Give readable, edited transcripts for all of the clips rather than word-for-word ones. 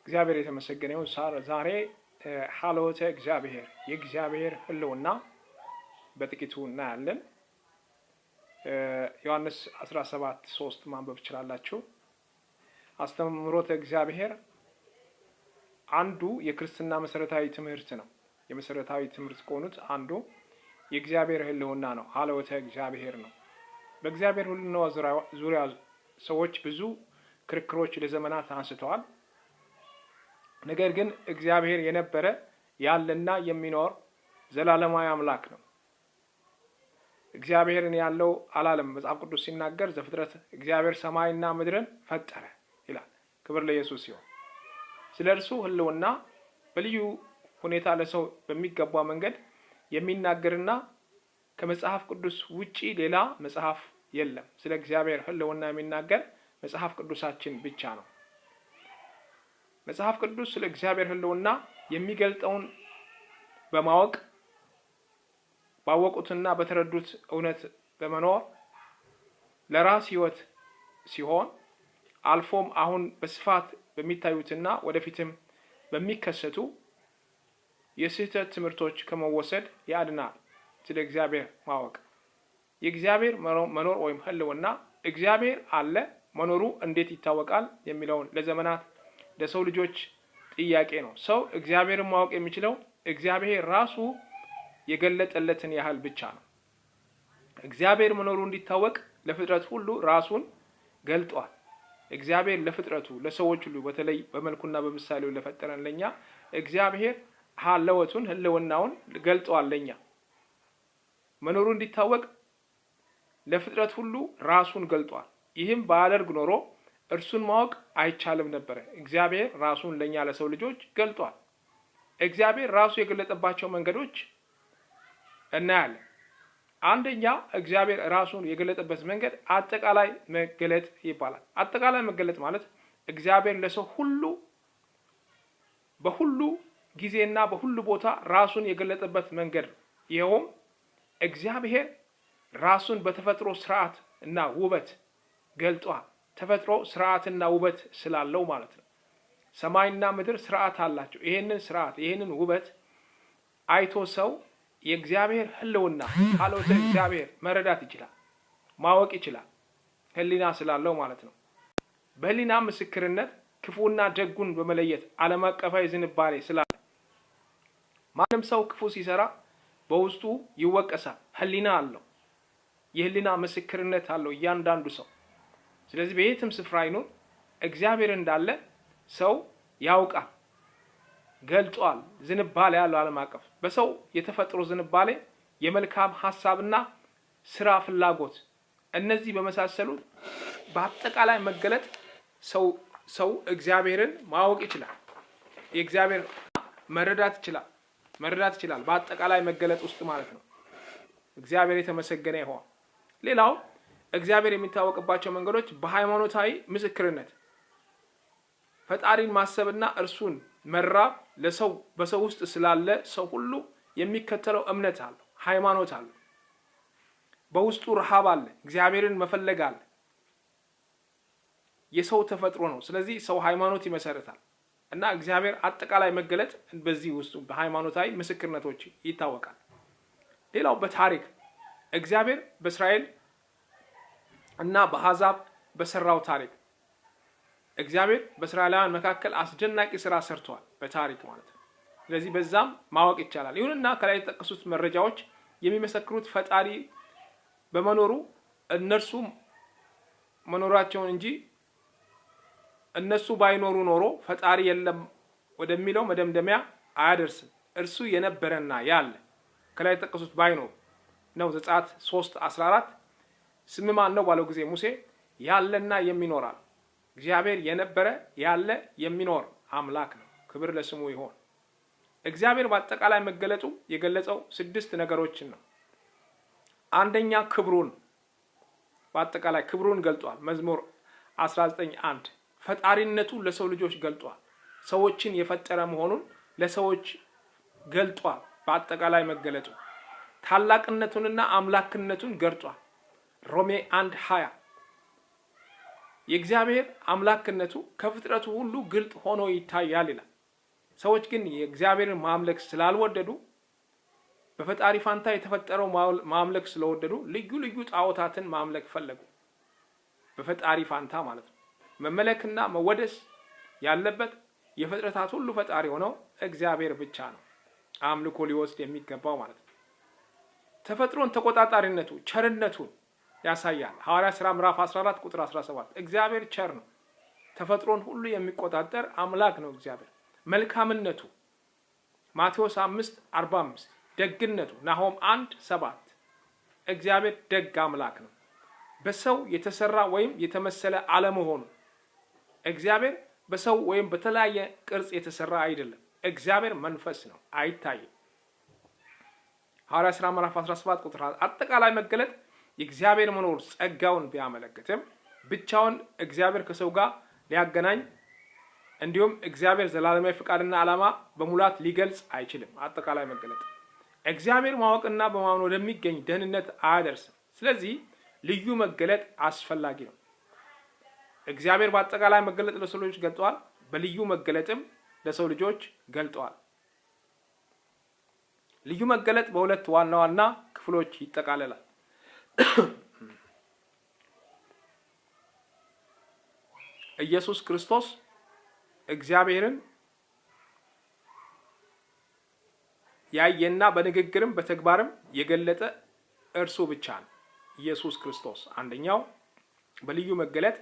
እግዚአብሔር የተመሰገነ ይሁን። ዛሬ ሀልዎተ እግዚአብሔር የእግዚአብሔር ሕልውና በጥቂቱ እናያለን። ዮሐንስ 17:3 ማንበብ ትችላላችሁ። አስተምህሮተ እግዚአብሔር አንዱ የክርስትና መሰረታዊ ትምህርት ነው። የመሰረታዊ ትምህርት ከሆኑት አንዱ የእግዚአብሔር ሕልውና ነው። ሀልዎተ እግዚአብሔር ነው። በእግዚአብሔር ሕልውና ዙሪያ ሰዎች ብዙ ክርክሮች ለዘመናት አንስተዋል። ነገር ግን እግዚአብሔር የነበረ፣ ያለና የሚኖር ዘላለማዊ አምላክ ነው። እግዚአብሔርን ያለው አላለም። መጽሐፍ ቅዱስ ሲናገር ዘፍጥረት እግዚአብሔር ሰማይና ምድርን ፈጠረ ይላል። ክብር ለኢየሱስ ሲሆን ስለ እርሱ ሕልውና በልዩ ሁኔታ ለሰው በሚገባ መንገድ የሚናገርና ከመጽሐፍ ቅዱስ ውጪ ሌላ መጽሐፍ የለም። ስለ እግዚአብሔር ሕልውና የሚናገር መጽሐፍ ቅዱሳችን ብቻ ነው። መጽሐፍ ቅዱስ ስለ እግዚአብሔር ሕልውና የሚገልጠውን በማወቅ፣ ባወቁትና በተረዱት እውነት በመኖር ለራስ ሕይወት ሲሆን አልፎም አሁን በስፋት በሚታዩትና ወደፊትም በሚከሰቱ የስህተት ትምህርቶች ከመወሰድ ያድናል። ስለ እግዚአብሔር ማወቅ፣ የእግዚአብሔር መኖር ወይም ሕልውና፣ እግዚአብሔር አለ፣ መኖሩ እንዴት ይታወቃል የሚለውን ለዘመናት ለሰው ልጆች ጥያቄ ነው። ሰው እግዚአብሔርን ማወቅ የሚችለው እግዚአብሔር ራሱ የገለጠለትን ያህል ብቻ ነው። እግዚአብሔር መኖሩ እንዲታወቅ ለፍጥረት ሁሉ ራሱን ገልጧል። እግዚአብሔር ለፍጥረቱ፣ ለሰዎች ሁሉ፣ በተለይ በመልኩና በምሳሌው ለፈጠረን ለኛ እግዚአብሔር ሀለወቱን፣ ህልውናውን ገልጧል። ለኛ መኖሩ እንዲታወቅ ለፍጥረት ሁሉ ራሱን ገልጧል። ይህም ባያደርግ ኖሮ እርሱን ማወቅ አይቻልም ነበረ። እግዚአብሔር ራሱን ለኛ ለሰው ልጆች ገልጧል። እግዚአብሔር ራሱ የገለጠባቸው መንገዶች እናያለን። አንደኛ፣ እግዚአብሔር ራሱን የገለጠበት መንገድ አጠቃላይ መገለጥ ይባላል። አጠቃላይ መገለጥ ማለት እግዚአብሔር ለሰው ሁሉ በሁሉ ጊዜና በሁሉ ቦታ ራሱን የገለጠበት መንገድ ነው። ይኸውም እግዚአብሔር ራሱን በተፈጥሮ ስርዓት እና ውበት ገልጧል። ተፈጥሮ ስርዓትና ውበት ስላለው ማለት ነው። ሰማይና ምድር ስርዓት አላቸው። ይሄንን ስርዓት፣ ይሄንን ውበት አይቶ ሰው የእግዚአብሔር ሕልውና፣ ሀልዎተ እግዚአብሔር መረዳት ይችላል፣ ማወቅ ይችላል። ሕሊና ስላለው ማለት ነው። በሕሊና ምስክርነት ክፉና ደጉን በመለየት ዓለም አቀፋዊ ዝንባሌ ስላለ ማንም ሰው ክፉ ሲሰራ በውስጡ ይወቀሳል። ሕሊና አለው። የሕሊና ምስክርነት አለው እያንዳንዱ ሰው። ስለዚህ በየትም ስፍራ ይኑር እግዚአብሔር እንዳለ ሰው ያውቃል፣ ገልጧል። ዝንባሌ ያለው ዓለም አቀፍ በሰው የተፈጥሮ ዝንባሌ፣ የመልካም ሀሳብና ስራ ፍላጎት፣ እነዚህ በመሳሰሉት በአጠቃላይ መገለጥ ሰው እግዚአብሔርን ማወቅ ይችላል። የእግዚአብሔር መረዳት ይችላል። በአጠቃላይ መገለጥ ውስጥ ማለት ነው። እግዚአብሔር የተመሰገነ ይሆን። ሌላው እግዚአብሔር የሚታወቅባቸው መንገዶች በሃይማኖታዊ ምስክርነት፣ ፈጣሪን ማሰብና እርሱን መራብ ለሰው በሰው ውስጥ ስላለ ሰው ሁሉ የሚከተለው እምነት አለው፣ ሃይማኖት አለው። በውስጡ ረሃብ አለ፣ እግዚአብሔርን መፈለግ አለ። የሰው ተፈጥሮ ነው። ስለዚህ ሰው ሃይማኖት ይመሰርታል እና እግዚአብሔር አጠቃላይ መገለጥ በዚህ ውስጥ በሃይማኖታዊ ምስክርነቶች ይታወቃል። ሌላው በታሪክ፣ እግዚአብሔር በእስራኤል እና በአሕዛብ በሰራው ታሪክ፣ እግዚአብሔር በእስራኤላውያን መካከል አስደናቂ ስራ ሰርተዋል፣ በታሪክ ማለት ነው። ስለዚህ በዛም ማወቅ ይቻላል። ይሁንና ከላይ የተጠቀሱት መረጃዎች የሚመሰክሩት ፈጣሪ በመኖሩ እነርሱ መኖራቸውን እንጂ እነሱ ባይኖሩ ኖሮ ፈጣሪ የለም ወደሚለው መደምደሚያ አያደርስም። እርሱ የነበረና ያለ፣ ከላይ የተጠቀሱት ባይኖሩ ነው። ዘጸአት 3 14 ስምህ ማን ነው ባለው ጊዜ ሙሴ ያለና የሚኖር አለ። እግዚአብሔር የነበረ፣ ያለ፣ የሚኖር አምላክ ነው። ክብር ለስሙ ይሆን። እግዚአብሔር በአጠቃላይ መገለጡ የገለጸው ስድስት ነገሮችን ነው። አንደኛ ክብሩን፣ በአጠቃላይ ክብሩን ገልጧል። መዝሙር 19:1። ፈጣሪነቱ ለሰው ልጆች ገልጧል። ሰዎችን የፈጠረ መሆኑን ለሰዎች ገልጧል። በአጠቃላይ መገለጡ ታላቅነቱንና አምላክነቱን ገልጧል። ሮሜ 1:20። የእግዚአብሔር አምላክነቱ ከፍጥረቱ ሁሉ ግልጥ ሆኖ ይታያል ይላል። ሰዎች ግን የእግዚአብሔርን ማምለክ ስላልወደዱ በፈጣሪ ፋንታ የተፈጠረው ማምለክ ስለወደዱ ልዩ ልዩ ጣዖታትን ማምለክ ፈለጉ። በፈጣሪ ፋንታ ማለት ነው። መመለክና መወደስ ያለበት የፍጥረታት ሁሉ ፈጣሪ ሆነው እግዚአብሔር ብቻ ነው አምልኮ ሊወስድ የሚገባው ማለት ነው። ተፈጥሮን ተቆጣጣሪነቱ ቸርነቱን ያሳያል። ሐዋርያ ሥራ ምዕራፍ 14 ቁጥር 17 እግዚአብሔር ቸር ነው። ተፈጥሮን ሁሉ የሚቆጣጠር አምላክ ነው እግዚአብሔር። መልካምነቱ ማቴዎስ 5:45፣ ደግነቱ ናሆም 1:7። እግዚአብሔር ደግ አምላክ ነው። በሰው የተሰራ ወይም የተመሰለ አለመሆኑ፣ እግዚአብሔር በሰው ወይም በተለያየ ቅርጽ የተሰራ አይደለም። እግዚአብሔር መንፈስ ነው፣ አይታይም። ሐዋርያ ሥራ ምዕራፍ 17 ቁጥር አጠቃላይ መገለጥ የእግዚአብሔር መኖር ጸጋውን ቢያመለክትም ብቻውን እግዚአብሔር ከሰው ጋር ሊያገናኝ እንዲሁም እግዚአብሔር ዘላለማዊ ፍቃድና ዓላማ በሙላት ሊገልጽ አይችልም። አጠቃላይ መገለጥ እግዚአብሔር ማወቅና በማመን ወደሚገኝ ደህንነት አያደርስም። ስለዚህ ልዩ መገለጥ አስፈላጊ ነው። እግዚአብሔር በአጠቃላይ መገለጥ ለሰው ልጆች ገልጠዋል። በልዩ መገለጥም ለሰው ልጆች ገልጠዋል። ልዩ መገለጥ በሁለት ዋና ዋና ክፍሎች ይጠቃለላል። ኢየሱስ ክርስቶስ እግዚአብሔርን ያየና በንግግርም በተግባርም የገለጠ እርሱ ብቻ ነው። ኢየሱስ ክርስቶስ አንደኛው በልዩ መገለጥ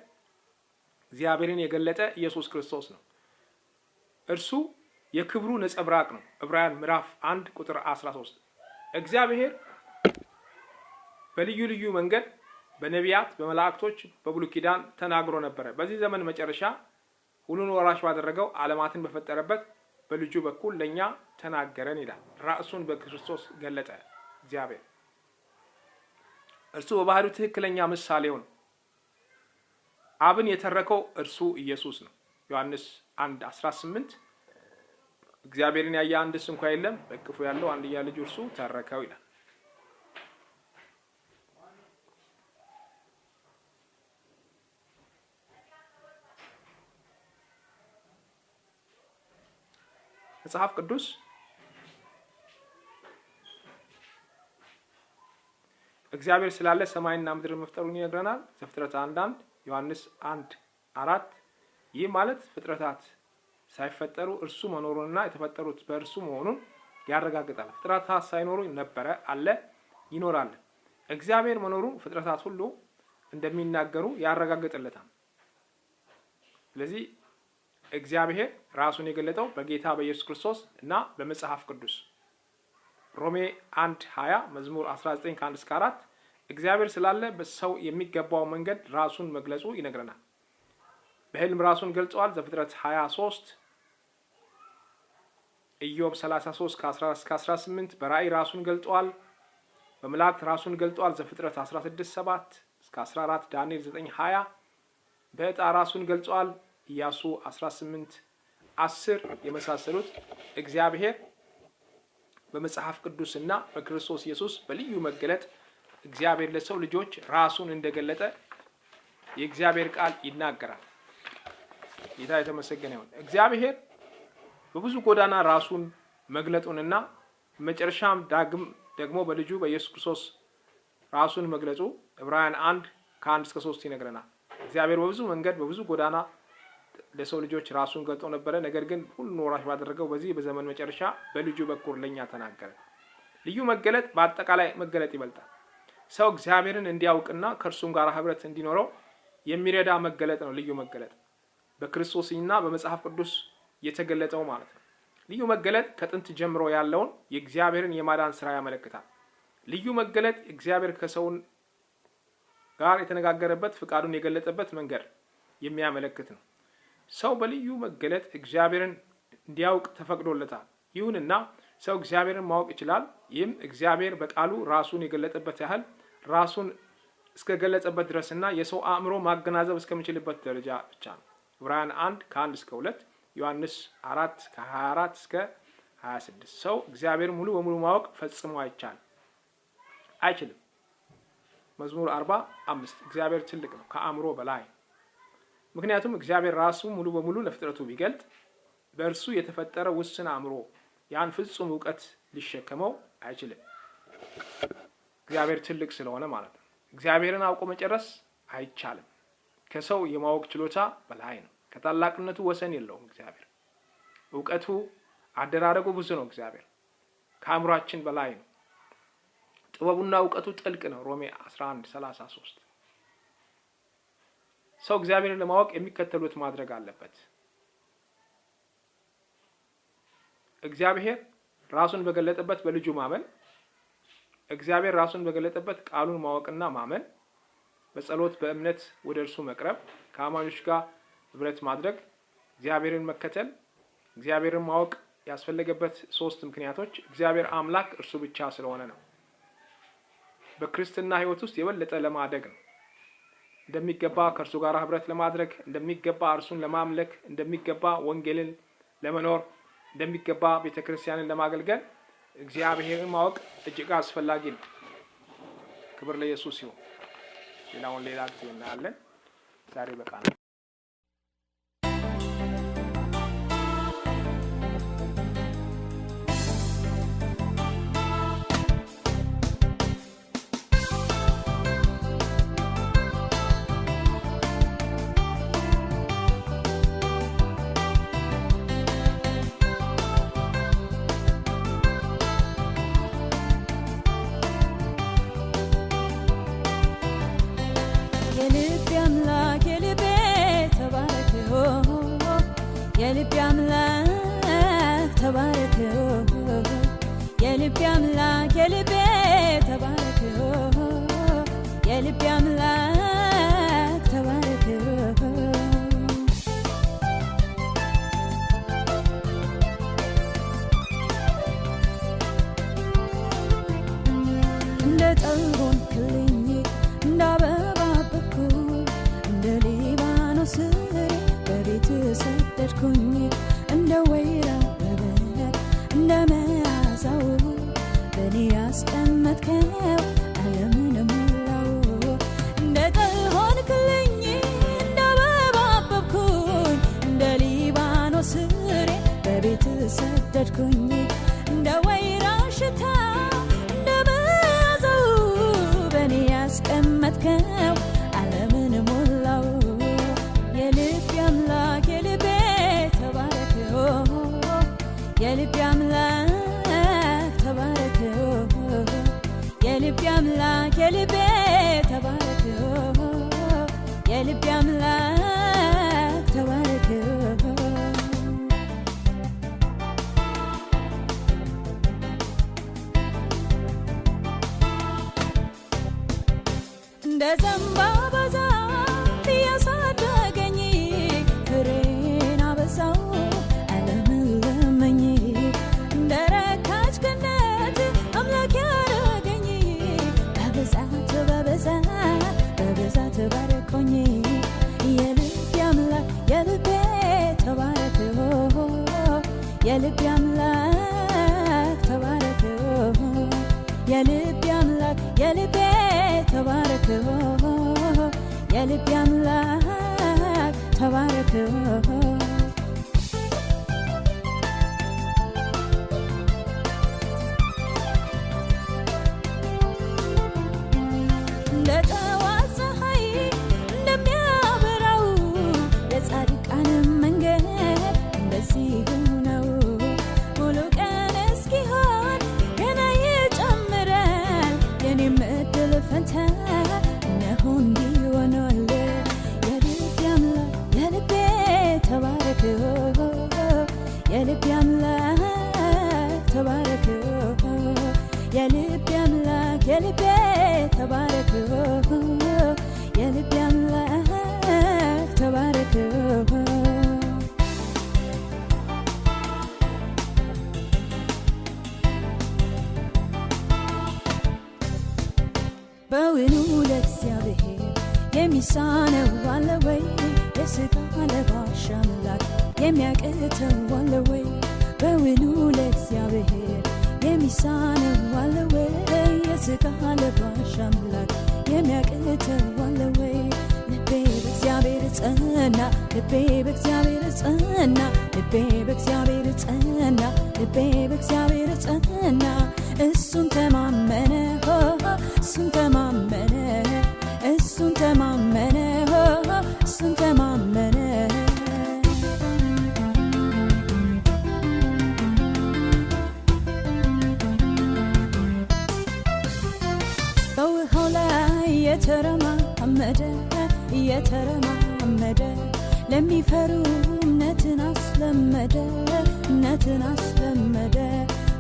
እግዚአብሔርን የገለጠ ኢየሱስ ክርስቶስ ነው። እርሱ የክብሩ ነጸብራቅ ነው። ዕብራውያን ምዕራፍ 1 ቁጥር 13። እግዚአብሔር በልዩ ልዩ መንገድ በነቢያት፣ በመላእክቶች በብሉይ ኪዳን ተናግሮ ነበረ። በዚህ ዘመን መጨረሻ ሁሉን ወራሽ ባደረገው ዓለማትን በፈጠረበት በልጁ በኩል ለኛ ተናገረን ይላል። ራሱን በክርስቶስ ገለጠ እግዚአብሔር። እርሱ በባህሪው ትክክለኛ ምሳሌው ነው። አብን የተረከው እርሱ ኢየሱስ ነው። ዮሐንስ 1:18 እግዚአብሔርን ያየ አንድስ እንኳ የለም፣ በእቅፉ ያለው አንድያ ልጁ እርሱ ተረከው ይላል። መጽሐፍ ቅዱስ እግዚአብሔር ስላለ ሰማይና ምድር መፍጠሩን ይነግረናል። ዘፍጥረት 1:1፣ ዮሐንስ 1:4። ይህ ማለት ፍጥረታት ሳይፈጠሩ እርሱ መኖሩንና የተፈጠሩት በእርሱ መሆኑን ያረጋግጣል። ፍጥረታት ሳይኖሩ ነበረ፣ አለ፣ ይኖራል። እግዚአብሔር መኖሩ ፍጥረታት ሁሉ እንደሚናገሩ ያረጋግጥለታል። ስለዚህ እግዚአብሔር ራሱን የገለጠው በጌታ በኢየሱስ ክርስቶስ እና በመጽሐፍ ቅዱስ። ሮሜ 1:20፣ መዝሙር 19 ከ1 እስከ 4 እግዚአብሔር ስላለ በሰው የሚገባው መንገድ ራሱን መግለጹ ይነግረናል። በህልም ራሱን ገልጸዋል። ዘፍጥረት 23፣ ኢዮብ 33 ከ14 እስከ 18። በራእይ ራሱን ገልጸዋል። በመላእክት ራሱን ገልጸዋል። ዘፍጥረት 16:7 እስከ 14፣ ዳንኤል 9:20። በዕጣ ራሱን ገልጸዋል። ኢያሱ 18:10 የመሳሰሉት እግዚአብሔር በመጽሐፍ ቅዱስና በክርስቶስ ኢየሱስ በልዩ መገለጥ እግዚአብሔር ለሰው ልጆች ራሱን እንደገለጠ የእግዚአብሔር ቃል ይናገራል። ጌታ የተመሰገነ ይሁን። እግዚአብሔር በብዙ ጎዳና ራሱን መግለጡንና መጨረሻም ዳግም ደግሞ በልጁ በኢየሱስ ክርስቶስ ራሱን መግለጹ ዕብራውያን 1 ከ1 እስከ 3 ይነግረናል። እግዚአብሔር በብዙ መንገድ በብዙ ጎዳና ለሰው ልጆች ራሱን ገልጦ ነበረ። ነገር ግን ሁሉን ወራሽ ባደረገው በዚህ በዘመን መጨረሻ በልጁ በኩል ለኛ ተናገረ። ልዩ መገለጥ በአጠቃላይ መገለጥ ይበልጣል። ሰው እግዚአብሔርን እንዲያውቅና ከእርሱም ጋር ህብረት እንዲኖረው የሚረዳ መገለጥ ነው። ልዩ መገለጥ በክርስቶስና በመጽሐፍ ቅዱስ የተገለጠው ማለት ነው። ልዩ መገለጥ ከጥንት ጀምሮ ያለውን የእግዚአብሔርን የማዳን ስራ ያመለክታል። ልዩ መገለጥ እግዚአብሔር ከሰው ጋር የተነጋገረበት ፍቃዱን የገለጠበት መንገድ የሚያመለክት ነው። ሰው በልዩ መገለጥ እግዚአብሔርን እንዲያውቅ ተፈቅዶለታል። ይሁንና ሰው እግዚአብሔርን ማወቅ ይችላል። ይህም እግዚአብሔር በቃሉ ራሱን የገለጠበት ያህል ራሱን እስከገለጸበት ድረስና የሰው አእምሮ ማገናዘብ እስከሚችልበት ደረጃ ብቻ ነው። ዕብራውያን 1 ከ1 እስከ 2፣ ዮሐንስ 4 ከ24 እስከ 26። ሰው እግዚአብሔር ሙሉ በሙሉ ማወቅ ፈጽሞ አይችልም። መዝሙር 45 እግዚአብሔር ትልቅ ነው ከአእምሮ በላይ። ምክንያቱም እግዚአብሔር ራሱ ሙሉ በሙሉ ለፍጥረቱ ቢገልጥ በእርሱ የተፈጠረ ውስን አእምሮ ያን ፍጹም እውቀት ሊሸከመው አይችልም። እግዚአብሔር ትልቅ ስለሆነ ማለት ነው። እግዚአብሔርን አውቆ መጨረስ አይቻልም። ከሰው የማወቅ ችሎታ በላይ ነው። ከታላቅነቱ ወሰን የለውም። እግዚአብሔር እውቀቱ አደራረጉ ብዙ ነው። እግዚአብሔር ከአእምሯችን በላይ ነው። ጥበቡና እውቀቱ ጥልቅ ነው። ሮሜ 11:33። ሰው እግዚአብሔርን ለማወቅ የሚከተሉት ማድረግ አለበት። እግዚአብሔር ራሱን በገለጠበት በልጁ ማመን፣ እግዚአብሔር ራሱን በገለጠበት ቃሉን ማወቅና ማመን፣ በጸሎት በእምነት ወደ እርሱ መቅረብ፣ ከአማኞች ጋር ህብረት ማድረግ፣ እግዚአብሔርን መከተል። እግዚአብሔርን ማወቅ ያስፈለገበት ሶስት ምክንያቶች እግዚአብሔር አምላክ እርሱ ብቻ ስለሆነ ነው። በክርስትና ህይወት ውስጥ የበለጠ ለማደግ ነው። እንደሚገባ ከእርሱ ጋር ህብረት ለማድረግ፣ እንደሚገባ እርሱን ለማምለክ፣ እንደሚገባ ወንጌልን ለመኖር፣ እንደሚገባ ቤተ ክርስቲያንን ለማገልገል እግዚአብሔርን ማወቅ እጅግ አስፈላጊ ነው። ክብር ለኢየሱስ ይሁን። ሌላውን ሌላ ጊዜ እናያለን። ዛሬ በቃ ነው። የልቤ አምላክ የልቤ ተባረክ፣ የልቤ አምላክ ተባረክ፣ የልቤ አምላክ የልቤ ተባረክ፣ የልቤ አምላክ ተባረክ። እንደ ጠል ሆንክልኝ፣ እንደ አበባ አበብኩ፣ እንደ ሊባኖስ ፍሬ በቤት ሰደድኩኝ፣ እንደ ወይራ አበበ እንደ መዓዛው በእኔ ያስቀመጥከው ዓለምን ሞላው። እንደ ጠል ሆንክልኝ፣ እንደ አበባ አበብኩኝ፣ እንደ ሊባኖስ ፍሬ በቤት ሰደድኩኝ፣ እንደ ወይራ ሽታ እንደ መዓዛው በእኔ ያስቀመጥከው ዓለምን ሞላው። የልቤ አምላክ የልቤ ተባረክ፣ የልቤ አምላክ ተባረክ፣ የልቤ አምላክ የልቤ ተባረክ፣ የልቤ አምላክ ተባረክ። እንደ ዘንባባ ዛፍ እያሳደገኝ ፍሬን አበዛው አለመለመኝ፣ እንደ ረካች ገነት አምላክ ያረገኝ በብዛት በብዛት በብዛት ባረኮኝ። የልቤ አምላክ የልቤ ተባረክ፣ የልቤ አምላክ ተባረክ፣ የልቤ አምላክ የልቤ ተባረክ፣ የልቤ አምላክ ተባረክ። እንደ ጠዋት ፀሐይ እንደሚያበራው የጻድቃን መንገድ እንደዚሁ ነው። ሙሉ ቀን እስኪሆን ገና ይጨምራል፣ የኔም እድል ፈንታ እነሆ እንዲህ ሆኗል። የልቤ አምላክ የልቤ ተባረክ፣ የልቤ አምላክ ተባረክ፣ የልቤ አምላክ የልቤ ተባረክ፣ የልቤ አምላክ ተባረክ። በውኑ ለእግዚአብሔር የሚሳነው አለ ወይ? የሥጋ ለባሽ አምላክ የሚያቅተው አለ ወይ? በውኑ ለእግዚአብሔር የሚሳነው አለ ወይ? የሥጋ ለባሽ አምላክ የሚያቅተው አለ ወይ? ልቤ ልቤ በእግዚአብሔር ጸና፣ ልቤ በእግዚአብሔር ጸና፣ ልቤ በእግዚአብሔር ጸና፣ ልቤ በእግዚአብሔር ጸና። እሱን ተማመነ፣ እሱን ተማመነ፣ እሱን ተማመነ፣ እሱን ተማመነ። በውሃው ላይ የተረማመደ፣ እየተረማመደ፣ ለሚፈሩ እምነትን አስለመደ፣ እምነትን አስለመደ።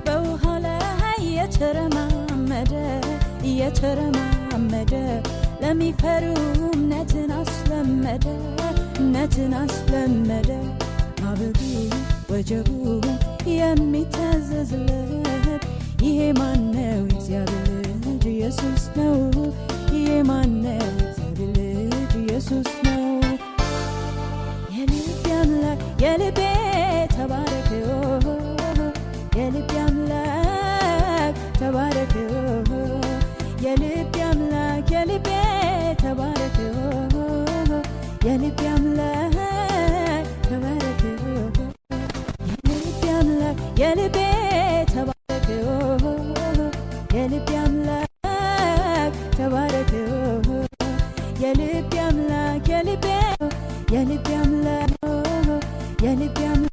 በውሃው ላይ እየተረማመደ፣ እየተረማመደ፣ ለሚፈሩ እምነትን አስለመደ፣ እምነትን አስለመደ። ማዕበሉ ወጀቡ የሚታዘዝለት ይሄ ማነው? እግዚአብሔር ልጅ ኢየሱስ ነው። ይሄ ማነው? እግዚአብሔር ልጅ ኢየሱስ ነው። የልቤ አምላክ የልቤ ተባረክ፣ የልቤ አምላክ ተባረክ፣ የልቤ አምላክ የልቤ ተባረክ፣ የልቤ አምላክ ተባረክ፣ የልቤ አምላክ የልቤ ተባረክ፣ የልቤ አምላክ ተባረክ፣ የልቤ አምላክ የልቤ፣ የልቤ አምላክ፣ የልቤ አምላክ።